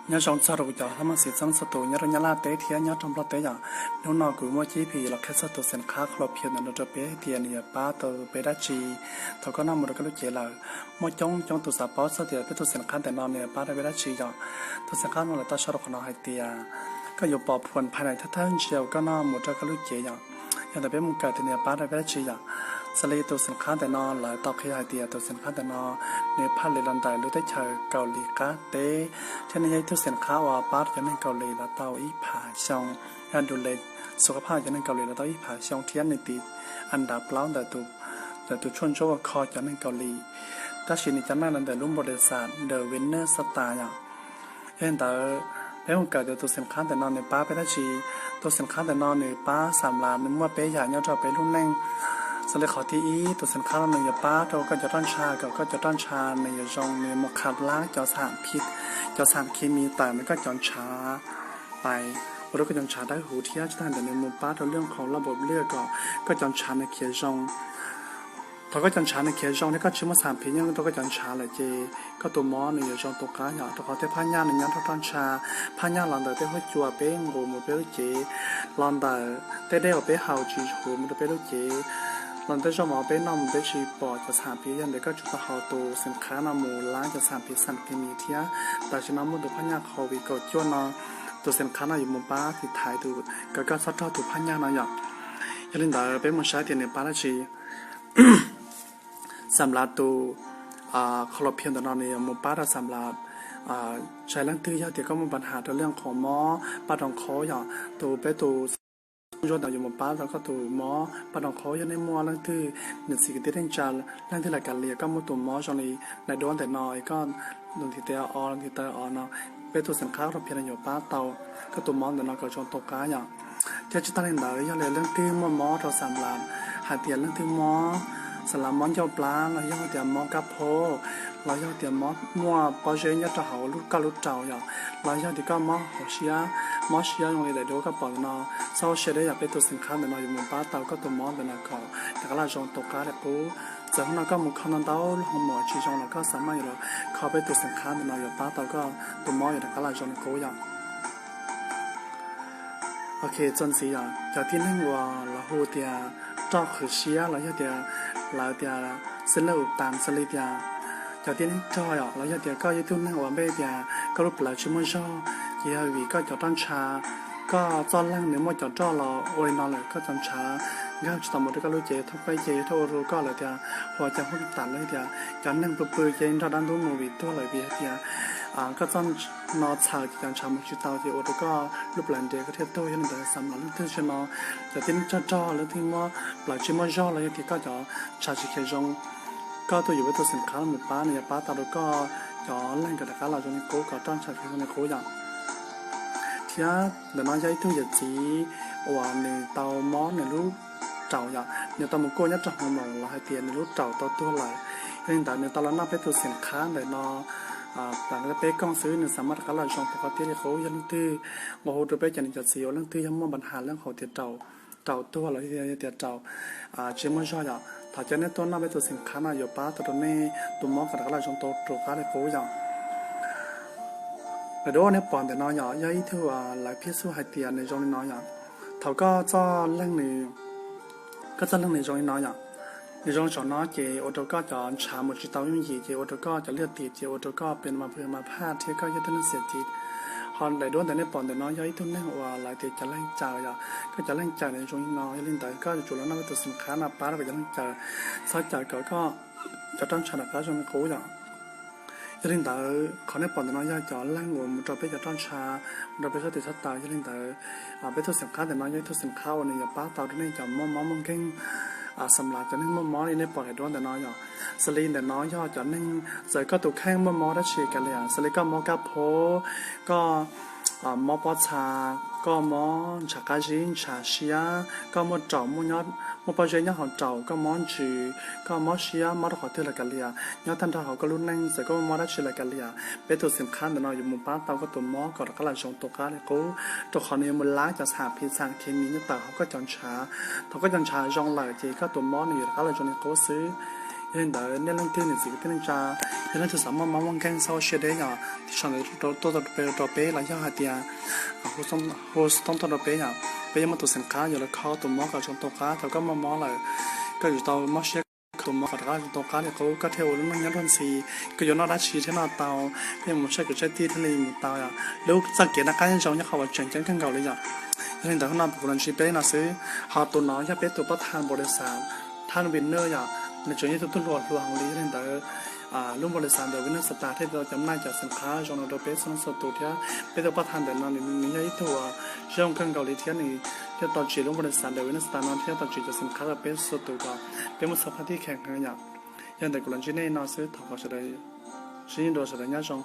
Nyob zoo txog rau kuv cov hmab xiv txheeb txhua tus nyob rau Nyab Laj teb thiab nyob rau Nplog teb yom. Hnub no kuv muaj cib phim los qhia txog tus xeem qhab Colopion ntawm no rau peb hais tias nws yuav pab tau peb dab tsi thaum koj noj mus rau koj lub cev lawm. Muaj coob coob tus xav paub txog tias peb tus xeem qhab ntawm no nws yuav pab rau peb dab tsi yom. Tus xeem qhab no lawv tau sau rau qhov no hais tias koj yuav pom phuam phais nais thawj thawj ntsia uas koj noj mus rau koj lub cev yom. Yog ntawd peb mus kawm tias nws yuav pab rau peb dab tsi yom. Xws li tus xeem qhab ntawm no lawv tau qhia hais tias tus xeem qhab ntawm no nws phaj li los ntawm lub teb chaws Kaus Lim qab teb, thiab nws yog ib tug xeem qhab uas pab rau cov neeg Kaus Lim los tau ib phav xyoo, yog du le xu qab phaj cov neeg Kaus Lim los tau ib phav xyoo thiab nws tiv a ntav plaub ntawm tus tshuaj ntsuab uas kho cov neeg Kaus Lim. Tab sis nws cov neeg los ntawm lub npau de xas ntawm Venus xab tas yom. Yog li ntawd peb mus kawm tias tus xeem qhab ntawm no nws pab peb dab tsi. Tus xeem qhab ntawm no nws pab xam las nws muaj peb yam nyob rau peb lub neej. Xws li qhov thib ib, tus xeem qhab no nws yuav pab rau koj cov roj ntsha kom koj cov roj ntsha nws yuav zoo, nws mus qhab lab cov xam khi, cov xam khi mis tawm ntawm koj cov ntshav pais ua rau koj cov ntshav dawb huv thiab tsis tas ntawd nws mus pab rau lub qhov laj npaum lwj kom koj cov ntshav nws khiav zoo. Thaum koj cov ntshav nws khiav zoo thiab koj tsis muaj xam phiv nyob rau koj cov ntshav lawm ces koj tus mob nws yuav zoo tus qab yom, rau qhov tej phaj nyaj nws nyob rau roj ntsha, phaj nyaj los ntawm tej huab cua peb nqus mus peb lub cev, los ntawm tej dej uas peb haus tsis huv mus rau peb lub cev, los ntawm tej zaub mov peb noj mus peb tsis pom cov xam phiv, yog ntawd koj tsum tau haus tus xeem qhab no mus lab cov xam phiv xam khi mis thiab. Tam sim no muaj tus phaj nyaj Covid kaum cuaj no, tus xeem qhab no yuav mus pab tiv thaiv tus kom koj txhob raug tus phaj nyaj no yom. Yog li ntawd peb mus saib tias nws pab dab tsi. Xam las tus Colopion ntawm no nws yuav mus pab rau xam las tsav leej twg yog tias koj muaj pab has rau lub qhov mob paj rau qhov yom, tus peb tus ntsuab ntawd yuav mus pab rau koj tus mob paj rau qhov. Yog nej muaj leej twg nws txiv kwv tij neej tsa, leej twg lam kav liam koj muaj tus mob zoo li daim duab ntawm no es koj los ntiv tes o los ntiv taw o no, peb tus xeem qhab Colopion no yuav pab tau koj tus mob ntawm no kom zoo tus qab yom. Thiab tsis tas li ntawd yog li leej twg muaj mob rau xam las, hais tias leej twg mob, xam las mob ncauj plab los yog tias mob kab phob, los yog tias mob muaj pob zeb nyob rau hauv lub koj lub raum yom, los yog tias koj mob hauv siab, mob siab zoo li daim duab koj pom ntawm no, txhob ua siab deb yom, peb tus xeem qhab ntawm no yuav mus pab tau koj tus mob ntawm no kom rov qab los zoo tus qab li qub. Txawm hnub no koj mus kho ntau ntau lub hoo mom tsis zoo los koj xav mas yuav los kho peb tus xeem qhab ntawm no yuav pab tau koj tus mob yuav rov qab los zoo li qub yom. Ok, txuas ntxiv yom, cov tib neeg uas lawv hu tias roj qhwv siab los yog tias lawv tias xib laj u tas xws li tias cov tib neeg rog yom, los yog tias koj yog ib tug neeg uas npe tias koj lub plawv tsis muaj zog, ces yog vim koj cov roj ntsha, koj txoj leeg nws muaj cov roj los ua li no lawm koj cov ntshav nkag tsis tau mus rau koj lub cev, thoob qab ces yog rau ua rau koj lawv tias huas cov huab tas los yog tias cov neeg pw pw ces nrog dab ntub mus vim tuag lawm vim hais tias koj txoj no txhaws ces cov ntshav mus tsis tau ces ua rau koj lub plawv nres koj thiaj tuag. Yog li ntawd xam las leej twg tsis no cov tib neeg rog rog, leej twg muaj plawv tsis muaj zog los yog tias koj cov ntshav tsis khiav zoo, koj tuaj yuav peb tus xeem qhab los mus pab nws yuav pab tau rau koj cov leeg kom rov qab los zoo li qub, kom roj ntsha khiav zoo li qub yom. Thiab ntawm no yog ib tug yawm txiv uas nws tau mob nws lub raum yom, nws tau mus kuaj nyob rau hoo mom los hais tias nws lub raum tau tuag lawm. Yog li ntawd nws tau los noj peb tus xeem qhab ntawm no, tam peb kooj xwb nws xav mas rov qab los zoo tus qab tib li qub. Yog leej twg, nqua hu rau peb cov niam cov txiv uas leej twg yog muaj npa has leej hauv tias raum tuag los yog tias raum tsis muaj zog yom, thov cov nej tuaj noj peb tus xeem qhab no yuav pab tau rau nej tus mob kom rov qab los zoo tus qab li qub yom. Daim duab nej pom ntawm no yom, yog ib tug lawv phiaj xub hais tias nws zoo li no yom. Thaum koj txoj leeg nws, koj txoj leeg nws zoo li no yom, nws zoo saum no ces ua rau koj cov ntshav mus tsis tau yooj yim ces ua rau koj cov liaj tis ces ua rau koj pes mas pw mas phaj thiab koj yog tib neeg xiam tiv. Ho daim duab ntawm nej pom ntawm no yog ib tug neeg uas lawv tias cov leeg cawm yom, koj cov leeg cawm nws zoo li no, yog li ntawd koj yuav tsum los noj peb tus xeem qhab no pab rau koj cov leeg cawm, txhob cawm kom koj cov roj ntsha rov qab zoo li qub yom. Yog li ntawd qhov nej pom ntawm no yog cov leeg uas mus rau peb cov roj ntsha, mus rau peb sab tes sab taw. Yog li ntawd peb tus xeem qhab ntawm no yog ib tug xeem qhab uas nws yuav pab tau rau nej cov muaj mob muaj nkeeg, xam las cov neeg muaj mob li nej pom daim duab ntawm no yom. Xws li ntawm no yog cov neeg, txawm koj tus kheej muaj mob dab tsi kav liam, xws li koj mob kab phob, koj mob pob txha, koj mob ntshav qab zib ntshav siab, koj muaj raum, muaj pob zeb nyob hauv raum, koj mob ntsws, koj mob siab mob rau qhov twg los kav liam, nyob tag nrho hauv koj lub neej txawm koj muaj mob dab tsi los kav liam, peb tus xeem qhab ntawm no yuav mus pab tau koj tus mob kom rov qab los zoo tus qab li qub, rau qhov nws yuav mus lab cov xam phiv xam khi mis nyob tawm hauv koj cov ntshav. Thaum koj cov ntshav zoo lawm ces koj tus mob nws yuav rov qab los zoo li qub xwb. Yog li ntawd nej leej twg niam txiv kwv tij neej tsa, yog leej twg xav muaj mob muaj nkeeg xav ua siab deb yom, tiam sis tuaj tau rau peb los yog hais tias hu xov tooj tuaj rau peb yom, peb yuav muaj tus xeem qhab yuav los kho tus mob kom zoo tau qab. Thaum koj muaj mob lawm, koj yuav tau mob siab kho tus mob kom rov qab zoo tau qab li qub, koj thiaj ua lub neej nyob luag ntxhi, koj yuav noj dab tsi thiaj noj tau, koj yuav mus saib kwv tij thiaj li mus tau yom. Lub txoj kev noj qab nyob zoo nyob qhov uas tseem ceeb kawg nkaus li yom. Yog li ntawd hnub no kuv los ntsib peb li no xwb. Ho tus no yog peb tus poj thab npaum li xav, thab npaum li no yom, nws tseem yog ib tug tub hluas hluas heev li. Yog li ntawd lub npaum li xav ntawm Venus Star thiaj tau cov naj cov xeem qhab zoo no rau peb txhua leej txhua tus thiab. Peb tus poj thab ntawm no nws yog ib tug zoo kawg nkaus li thiab nws thiaj tau tsim lub npaum li xav ntawm Venus Star no thiab tau tsim cov xeem qhab rau peb txhua tus kom peb muaj txoj paj tib kheev yom. Yog li ntawd kuv los ntsib nej no xwb, thov kom sawv daws sib ntsib dua, sawv daws nyob zoo.